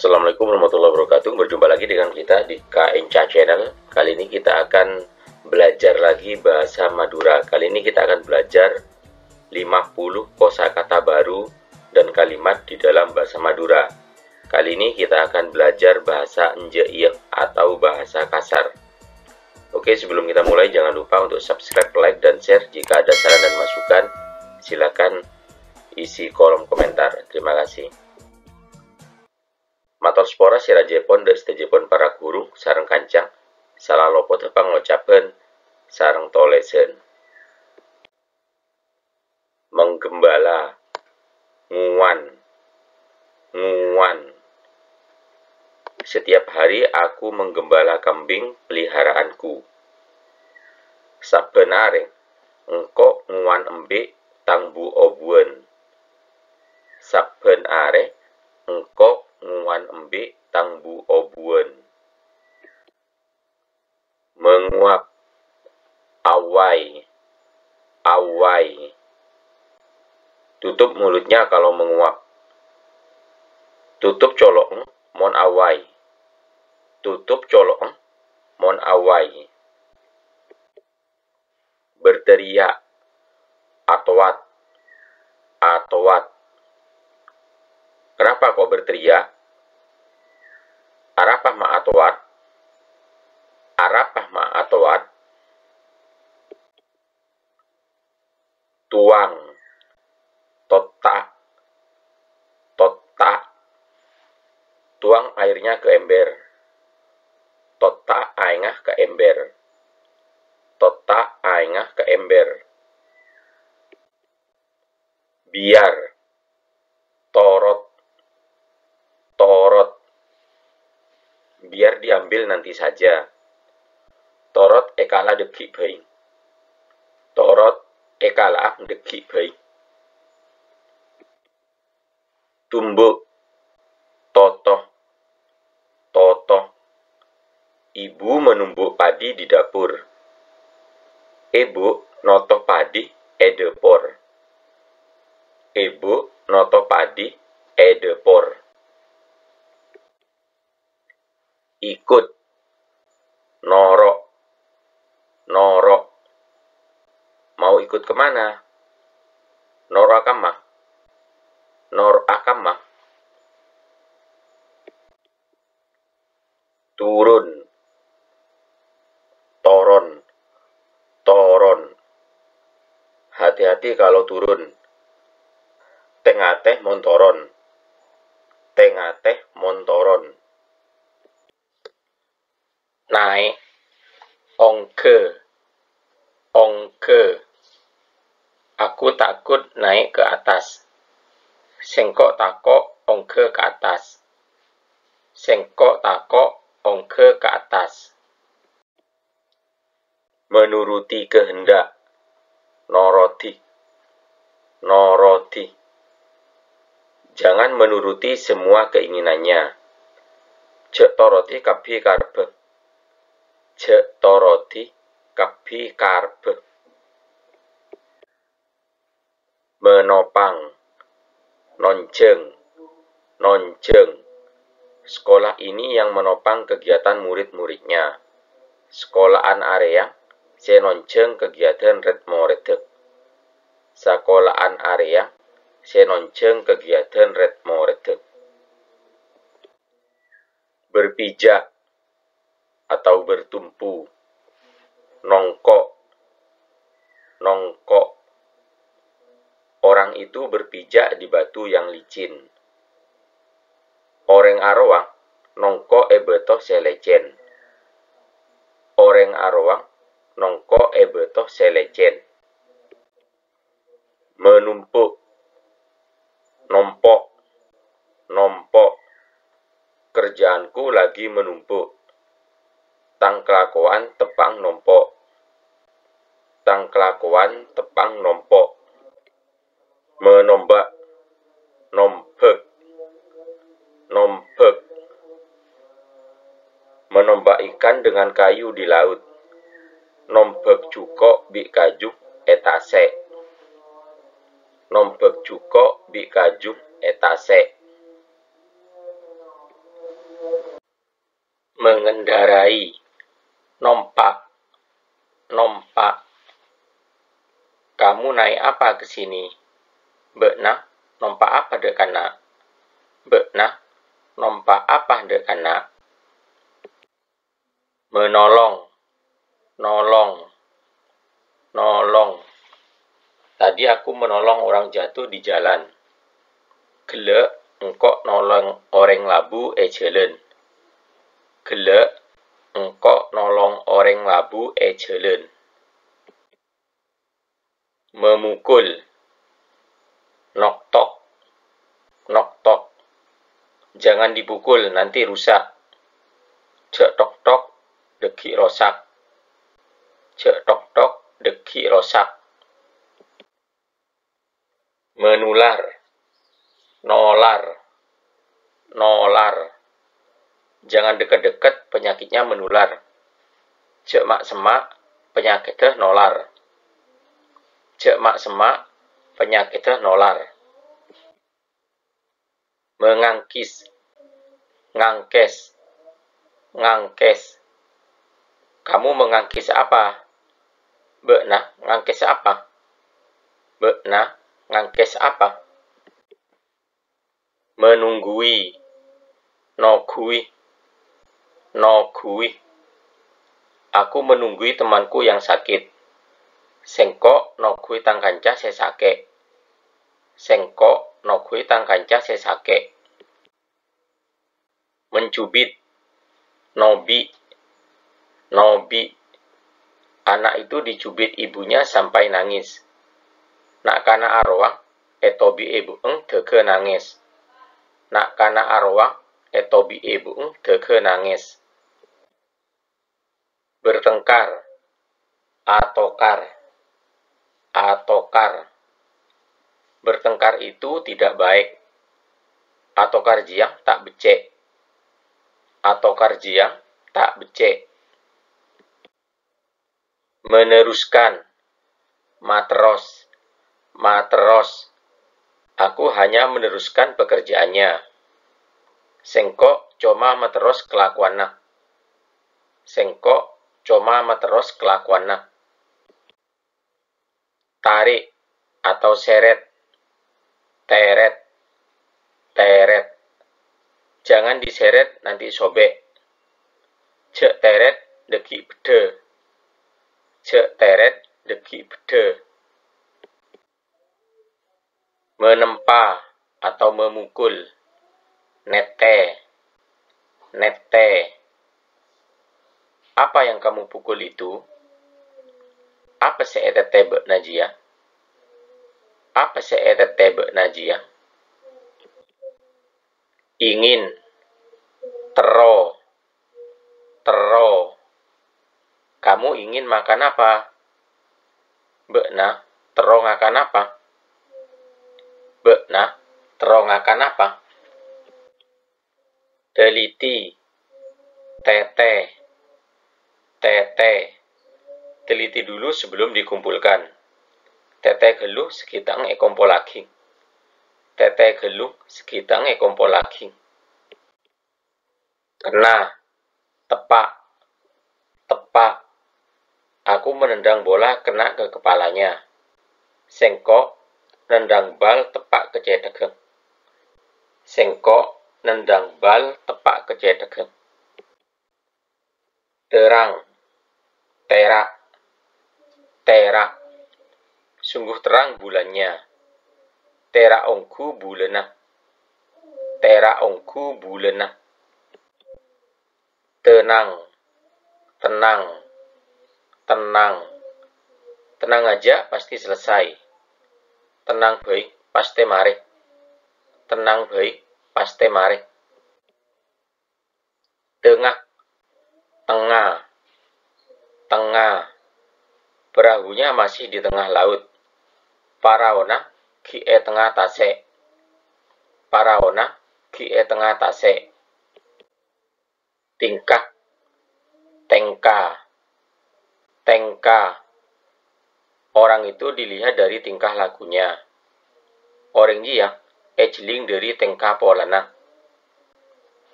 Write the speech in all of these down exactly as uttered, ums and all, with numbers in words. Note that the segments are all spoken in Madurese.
Assalamualaikum warahmatullahi wabarakatuh. Berjumpa lagi dengan kita di K N C Channel. Kali ini kita akan belajar lagi bahasa Madura. Kali ini kita akan belajar lima puluh kosakata baru dan kalimat di dalam bahasa Madura. Kali ini kita akan belajar bahasa enjâ' iyâ atau bahasa kasar. Oke, sebelum kita mulai, jangan lupa untuk subscribe, like, dan share. Jika ada saran dan masukan, silakan isi kolom komentar. Terima kasih. Mator sapora sè rajâèpon dâ' sadhâjâèpon para ghuru sareng kanca, sala lopot pangocabhân sareng tolèsan. Menggembala, ngowan, ngowan. Setiap hari aku menggembala kambing peliharaanku. Sabbhân arè, engko' ngowan embi' tang bu-obuwân. Sabbhân arè, engko' ngowan embi' tang bu-obuwân. Menguap, awai, awai. Tutup mulutnya kalau menguap. Tutup colo'en mon awai. Tutup colo'en mon awai. Berteriak, atowat, atowat. Kenapa kok berteriak? Arapa ma' atowat? Arapa ma' atowat? Tuang, totta', totta'. Tuang airnya ke ember. Totta' aèngnga ka ember. Totta' aèngnga ka ember. Biar. Torot. Torot. Biar diambil nanti saja. Torot èkala dâggi' bhâi. Torot èkala dâggi' bhâi. Tumbuk. Toto. Toto. Ibu menumbuk padi di dapur. Èbhu noto padi è dâpor. Èbhu noto padi è dâpor. Ikut. Noro'. Noro'. Mau ikut ke mana? Noro' a kamma? Noro' a kamma? Turun. Toron. Toron. Hati-hati kalau turun. Tè-ngatè mon toron. Tè-ngatè mon toron. Naè', ongghâ, ongghâ. Aku takut naik ke atas. Sèngko' tako' ongghâ ka attas. Sèngko' tako' ongghâ ka attas. Menuruti kehendak. Norodi. Norodi. Jangan menuruti semua keinginannya. Jhâ' torodi kabbhi karebbhâ. Jhâ' torodi kabbhi karebbhâ. Menopang. Nonjhâng. Nonjhâng. Sekolah ini yang menopang kegiatan murid-muridnya. Sekolahan arèya sè nonjhâng kegiatan red-moreddhâ. Sekolahan arèya sè nonjhâng kegiatan red-moreddhâ. Berpijak atau bertumpu. Nongko'. Nongko'. Orang itu berpijak di batu yang licin. Orèng arowa nongko' è bâto sè lècèn. Orèng arowa nongko' è bâto sè lècèn. Menumpuk. Nompo'. Nompo'. Kerjaanku lagi menumpuk. Tang kalakowan teppa'na nompo'. Tang kalakowan teppa'na nompo'. Menomba'. Nombhâk. Nombhâk. Menomba' ikan dengan kayu di laut. Nombhâk jhuko' bi' kaju è tasè'. Nombhâk jhuko' bi' kaju è tasè'. Mengendarai. Nompa'. Nompa'. Kamu naik apa ke sini? Bâ'na nompa' apa dâ' kanna'? Bâ'na nompa' apa dâ' kanna'? Menolong. Nolong. Nolong. Tadi aku menolong orang jatuh di jalan. Ghellâ' engko' nolong orèng labu è jhâlân. Ghellâ' engko' nolong orèng labu è jhâlân. Memukul. Nok-tok. Nok-tok. Jangan dipukul, nanti rusak. Jhâ' tok-tok, dâgghi' rosak. Jhâ' tok-tok, dâgghi' rosak. Menular. Nolar. Nolar. Jangan dekat-dekat, penyakitnya menular. Jhâ' ma'-semma', panyakèddhâ nolar. Jhâ' ma'-semma', panyakèddhâ nolar. Mengangkis. Ngangkès. Ngangkès. Kamu mengangkis apa? Bâ'na ngangkès apa? Bâ'na ngangkès apa? Menunggui. Noghuwi. Noghuwi. Aku menunggui temanku yang sakit. Sèngko' noghuwi tang kanca sè sakè'. Sèngko' noghuwi tang kanca sè sakè'. Mencubit. Nobi'. Nobi'. Anak itu dicubit ibunya sampai nangis. Na'-kana' arowa ètobi'è bhu'eng dâgâ nangès. Na'-kana' arowa ètobi'è bhu'eng dâgâ nangès. Bertengkar. Atokar. Atokar. Bertengkar itu tidak baik. Atokar jiyâ ta' beccè'. Atokar jiyâ ta' beccè'. Meneruskan. Materros. Materros. Aku hanya meneruskan pekerjaannya. Sèngko' coma materros kalakowanna. Sèngko' coma materros kalakowanna. Tarik atau seret. Teret. Teret. Jangan diseret, nanti sobek. Jhâ' teret, dâgghi' beddhâ. Jhâ' teret, dâgghi' beddhâ. Menempa atau memukul. Nèttè. Nèttè. Apa yang kamu pukul itu? Apa sè ètèttè bâ'na jiyâ? Apa sè ètèttè bâ'na jiyâ? Ingin. Terro. Terro. Kamu ingin makan apa? Bâ'na terro ngakan apa? Bâ'na terro ngakan apa? Teliti. Tètè. Tètè. Teliti dulu sebelum dikumpulkan. Tètè ghâllu saghi tang èkompollaghi. Tètè ghâllu saghi tang èkompollaghi. Kena. Teppa'. Teppa'. Aku menendang bola kena ke kepalanya. Sèngko' nendang bal teppa' ka cèthagghâ. Sèngko' nendang bal teppa' ka cèthagghâ. Terang. Tèra'. Tèra'. Sungguh terang bulannya. Tèra' ongghu bulânna. Tèra' ongghu bulânna. Tenang. Tenang. Tenang. Tenang aja, pasti selesai. Tenang bhâi, pastè marè. Tenang bhâi, pastè marè. Tengah. Tengnga. Tengnga. Perahunya masih di tengah laut. Paraona ghi' è tengnga tasè'. Paraona ghi' è tengnga tasè'. Tingkah. Tèngka. Tèngka. Orang itu dilihat dari tingkah lakunya. Orèng jiyâ èjhelling dhâri tèngka polana.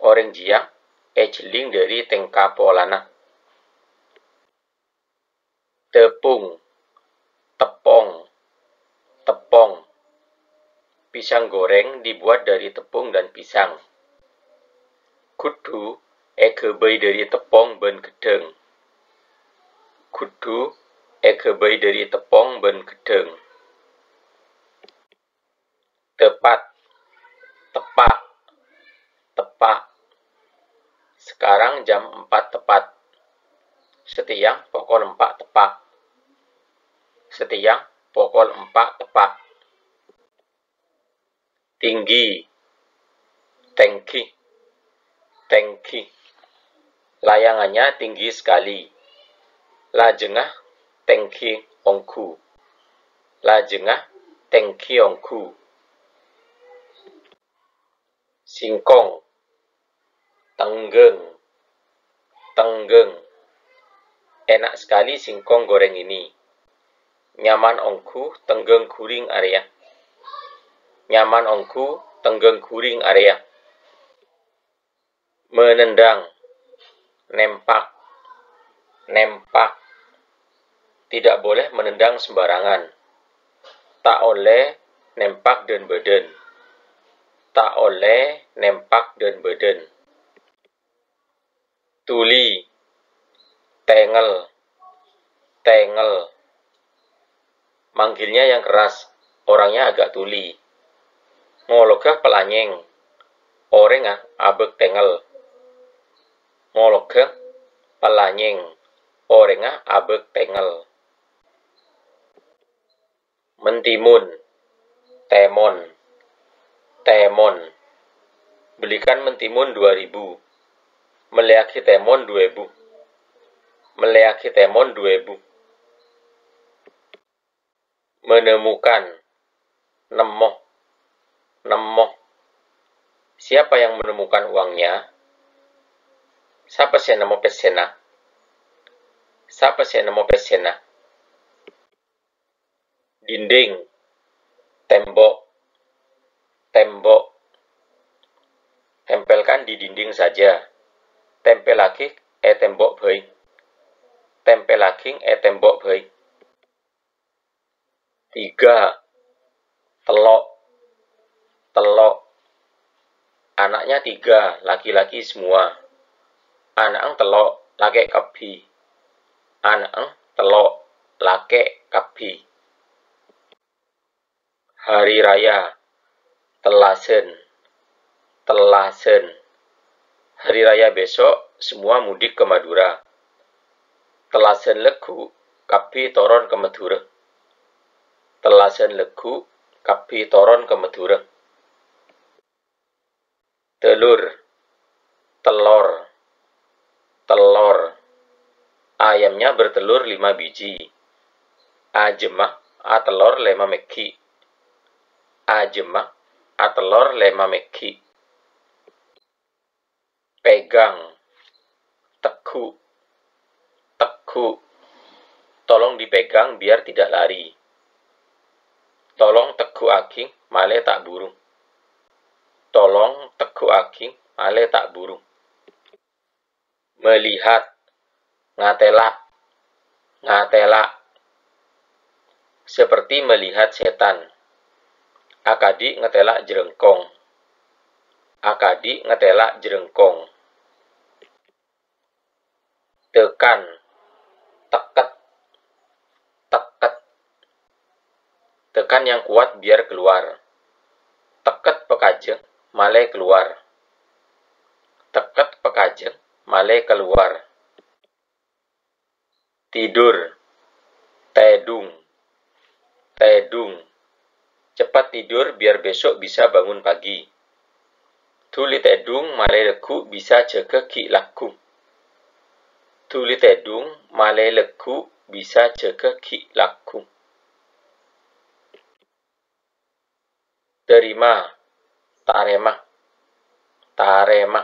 Orèng jiyâ èjhelling dhâri tèngka polana. Tepung, tepong, tepong. Pisang goreng dibuat dari tepung dan pisang. Ghudhu èghâbây dhâri tepong bân ghedhâng. Ghudhu èghâbây dhâri tepong bân ghedhâng. Tepat, tepa', tepa'. Sekarang jam empat tepat. Satèya pokol empa' teppa'. Satèya pokol empa' teppa'. Tinggi, tèngghi, tèngghi. Layangannya tinggi sekali. Lajângnga tèngghi ongghu. Lajângnga tèngghi ongghu. Singkong, tengghâng, tengghâng. Enak sekali singkong goreng ini. Nyaman ongghu tengghâng ghuring arèya. Nyaman ongghu tengghâng ghuring arèya. Menendang, nempak, nempak. Tidak boleh menendang sembarangan. Ta' ollè nempak dân-bâdhân. Ta' ollè nempak dân-bâdhân. Tuli, tengngel, tengngel. Manggilnya yang keras, orangnya agak tuli. Ngologghâ palanyèng, orèngnga abâk tengngel. Ngologghâ palanyèng, orèngnga abâk tengngel. Mentimun, tèmon, tèmon. Belikan mentimun dua ribu. Mellèyaghi tèmon dhu èbu. Mellèyaghi tèmon dhu èbu. Menemukan, nemmo, nemmo. Siapa yang menemukan uangnya? Sapa sè nemmo pèssèna? Sapa sè nemmo pèssèna? Dinding, tembok, tembok. Tempelkan di dinding saja. Tempèlaghi è tembok bhâi. Tempèlaghi è tembok bhâi. Tiga, tello', tello'. Anaknya tiga, laki-laki semua. Ana'na tello', lakè' kabbhi. Ana'na tello', lakè' kabbhi. Hari raya, tellasan, tellasan. Hari raya besok, semua mudik ke Madura. Tellasan lagghu', kabbhi toron ka Madhurâ. Tellasan lagghu', kabbhi toron ka Madhurâ. Telur, telor, telor. Ayamnya bertelur lima biji. Ajâmma atellor lèma mèghi'. Ajâmma atellor lèma mèghi'. Pegang, tegghu', tegghu'. Tolong dipegang biar tidak lari. Tolong tegghu'aghi malè ta' buru. Tolong tegghu'aghi malè ta' buru. Melihat, ngatèla', ngatèla'. Seperti melihat setan. Akadhi' ngatèla' jrângkong. Akadhi' ngatèla' jrângkong. Tekan, tekket, tekket. Tekan yang kuat biar keluar. Tekket pakajâ malè keluar. Tekket pakajâ malè keluar. Tidur, tèdung, tèdung. Cepat tidur biar besok bisa bangun pagi. Dhuli tèdung malè lagghu' bisa jâgâ ghi' lagghu'. Dhuli tèdung malè lagghu' bisa jâgâ ghi' lagghu'. Terima, tarèma, tarèma.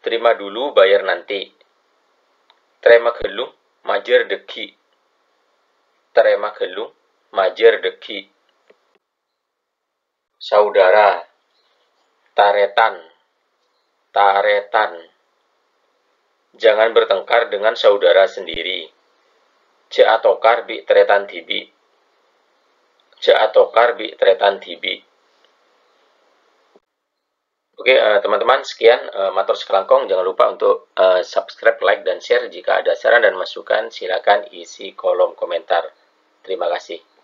Terima dulu, bayar nanti. Tarèma ghâllu, majâr dhâggi'. Tarèma ghâllu, majâr dhâggi'. Saudara, tarètan, tarètan. Jangan bertengkar dengan saudara sendiri. Jhâ' atokar bi' tarètan dhibi'. Jhâ' atokar bi' tarètan dhibi'. Oke, eh, teman-teman, sekian, eh, mator sakalangkong. Jangan lupa untuk, eh, subscribe, like, dan share. Jika ada saran dan masukan, silakan isi kolom komentar. Terima kasih.